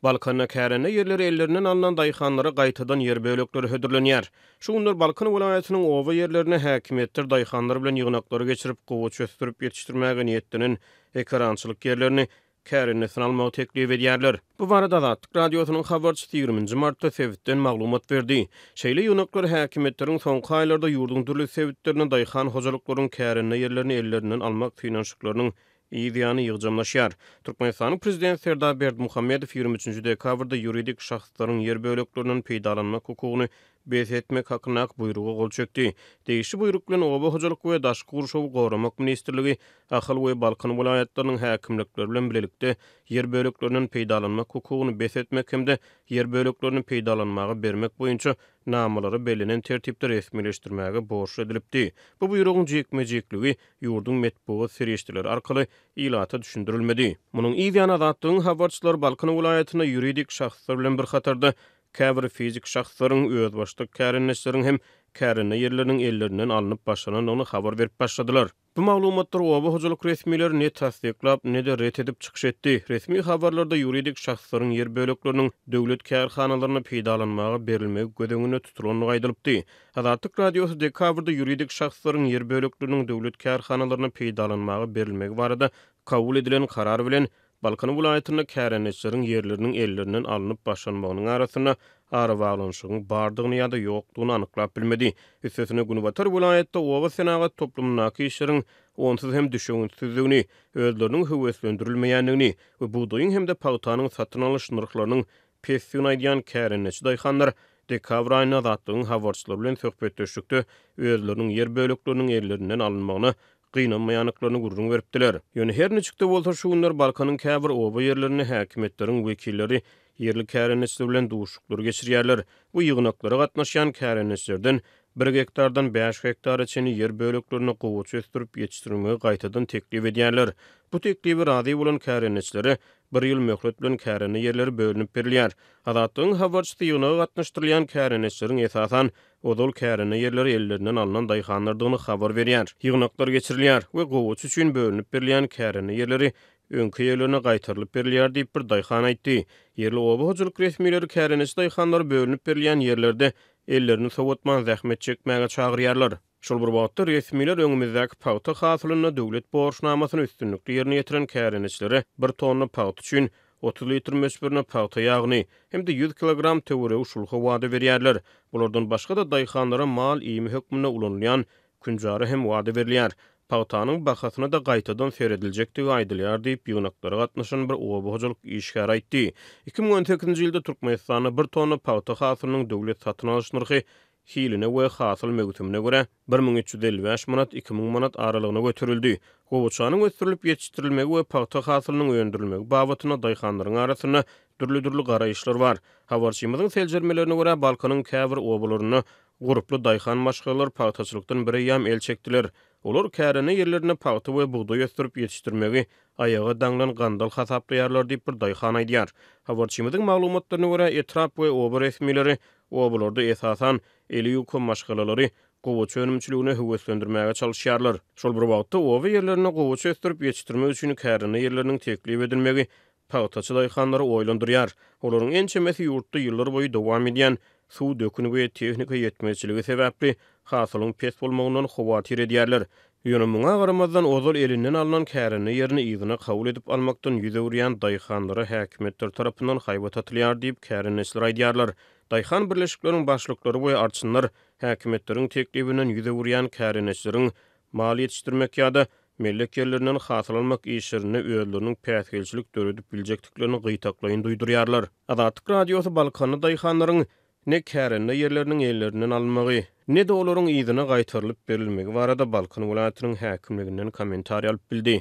Balkanda kärende ýerleri ellerinden alnan daýhanlara gaýtadan ýer bölekleri hödürlenýär. Şu günler Balkan welaýatynyň oba ýerlerinde häkimiýetler daýhanlar bilen ýygnaklary geçirip, gowaça ösdürip ýetişdirmäge niýetlenen ekerançylyk ýerlerini kärendesine almagy teklip edýärler. Bu barada Azatlyk Radiosynyň habarçysy ýigriminji martda sebitden maglumat berdi. Şeýle ýygnaklar häkimiýetleriň soňky aýlarda ýurduň dürli sebitlerinde daýhan hojalyklaryň kärende ýerlerini ellerinden almak synanyşyklarynyň yz ýany ýygjamlaşýar. Türkmenistanyň Prezidenti Serdar Berdimuhamedow 23 dekabrda ýuridik şahslaryň ýer böleklerinden peýdalanmak hukugyny bes etmek hakyndaky buýruga gol çekdi. Degişli buýruk bilen Oba hojalyk we daşky gurşawy goramak ministrligi Ahal we Balkan welaýatlarynyň häkimlikleri bilen bilelikde ýer böleklerinden peýdalanmak hukugyny bes etmek hem-de ýer böleklerini peýdalanmaga bermek boýunça namalary bellenen tertipde resmileşdirmäge borçly edilipdi. Bu buýrugyň jikme-jikligi ýurduň metbugat serişdeleri arkaly ilata düşündirilmedi. Munuň yz ýany Azatlygyň habarçylary Balkan welaýatynda ýuridik şahslar bilen bir hatarda käbir fiziki şahslaryň, özbaşdak kärendeçileriň hem kärende ýerleriniň ellerinden alnyp başlanandygyny habar berip başladylar. Bu maglumatlary oba hojalyk resmileri ne tassyklap, ne-de ret edip çykyş etdi. Resmi habarlarda ýuridik şahslaryň ýer bölekleriniň döwlet kärhanalaryna peýdalanmaga berilmegi göz öňünde tutulandygy aýdylypdy. Azatlyk Radiosy dekabrda ýuridik şahslaryň ýer bölekleriniň döwlet kärhanalaryna peýdalanmaga berilmegi barada kabul edilen karar bilen Balkan welaýatynda kärendeçileriň ýerleriniň ellerinden alnyp başlanmagynyň arasynda arabaglanyşygyň bardygyny ýa-da ýokdugyny anyklap bilmedi. Üstesine, günbatar welaýatda oba senagat toplumyndaky işleriň onsuz hem düşewüntsizdigini, özleriniň höweslendirilmeýändigini we bugdaýyň hem-de pagtanyň satyn alyş nyrhlarynyň pesdigini aýdýan kärendeçi daýhanlar dekabr aýynda Azatlygyň habarçylary bilen söhbetdeşlikde özleriniň ýer bölekleriniň ellerinden alynmagyna gynanmaýandyklaryny gürrüň beripdiler. Ýöne her niçik-de bolsa, şu günler Balkanyň käbir oba ýerlerinde häkimiýetleriň wekilleri ýerli kärendeçiler bilen duşuşyklary geçirýärler we ýygnaklara gatnaşýan kärendeçilerden bir gektardan bäş gektara çenli ýer böleklerinde gowaça ösdürip ýetişdirmegi gaýtadan teklip edýärler. Bu teklibe razy bolan kärendeçilere bir ýyl möhlet bilen kärende ýerleri bölünip berilýär. Azatlygyň habarçysy ýygnaga gatnaşdyrylýan kärendeçileriň esasan ozal kärende ýerleri ellerinden alnan daýhanlardygyny habar berýär. Ýygnaklar geçirilýär we gowaça üçin bölünip berilýän kärende ýerleri öňki eýelerine gaýtarylyp berilýär diýip, bir daýhan aýtdy. Ýerli oba hojalyk resmileri kärendeçi daýhanlary bölünip berilýän ýerlerde ellerini sowatman zähmet çekmäge çagyrýarlar. Şol bir wagtda, resmiler öňümizdäki pagta hasylynda döwlet borçnamasyny üstünlikli ýerine ýetiren kärendeçilere bir tonna pagta üçin 30 litr möçberinde pagta ýagyny hem-de 100 kilogram töweregi şulha wada berýärler. Bulardan başga-da, daýhanlara mal iými hökmünde ulanylýan künjara hem wada berilýär. Pagtanyň bahasyna-da gaýtadan serediljekdigi aýdylýar diýip, ýygnaklara gatnaşan bir oba hojalyk işgäri aýtdy. 2018-nji ýylda Türkmenistanda bir tonna pagta hasylynyň döwlet satyn alyş nyrhy hiline we hasyl möwsümine görä, 1355 manat, 2000 manat aralygyna göterildi. Gowaçanyň ösdürilip ýetişdirilmegi we pagta hasylynyň öndürilmegi babatynda daýhanlaryň arasynda dürli-dürli garaýyşlar bar. Habarçymyzyň seljermelerine görä, Balkanyň käbir obalarynda gurply daýhan maşgalalar pagtaçylykdan bireýýäm el çekdiler. Olar kärende ýerlerinde pagta we bugdaý ösdürip ýetişdirmegi aýaga daňlan gandal hasaplaýarlar diýip, bir daýhan aýdýar. Habarçymyzyň maglumatlaryna görä, etrap we oba resmileri Obalarda, esasan, eli ýuka maşgalalary gowaça önümçiligine höweslendirmäge çalyşýarlar. Şol bir wagtda, oba ýerlerinde gowaça ösdürip ýetişdirmek üçin kärende ýerleriniň teklip edilmegi pagtaçy daýhanlary oýlandyrýar. Olaryň ençemesi ýurtda ýyllarboýy dowam edýän suw, dökün we tehnika ýetmezçiligi sebäpli hasylyň pes bolmagyndan howatyr edýärler. Ýöne muňa garamazdan, ozal elinden alnan kärende ýerini yzyna kabul edip almakdan ýüz öwürýän daýhanlara häkimiýetler tarapyndan haýbat atylýar diýip, kärendeçiler aýdýarlar. Daýhan birleşikleriň başlyklary we arçynlar häkimiýetleriň teklibinden ýüz öwürýän kärendeçileriň mal ýetişdirmek ýa-da mellek ýerlerinden hasyl almak işlerinde özleriniň päsgelçilik döredip biljekdiklerini gytaklaýyn duýdurýarlar. Azatlyk Radiosy balkanly daýhanlaryň Ne kärende ýerleriniň ellerinden alynmagy, ne-de olaryň yzyna gaýtarylyp berilmegi barada Balkan welaýatynyň häkimliginden kommentariý alyp bildi.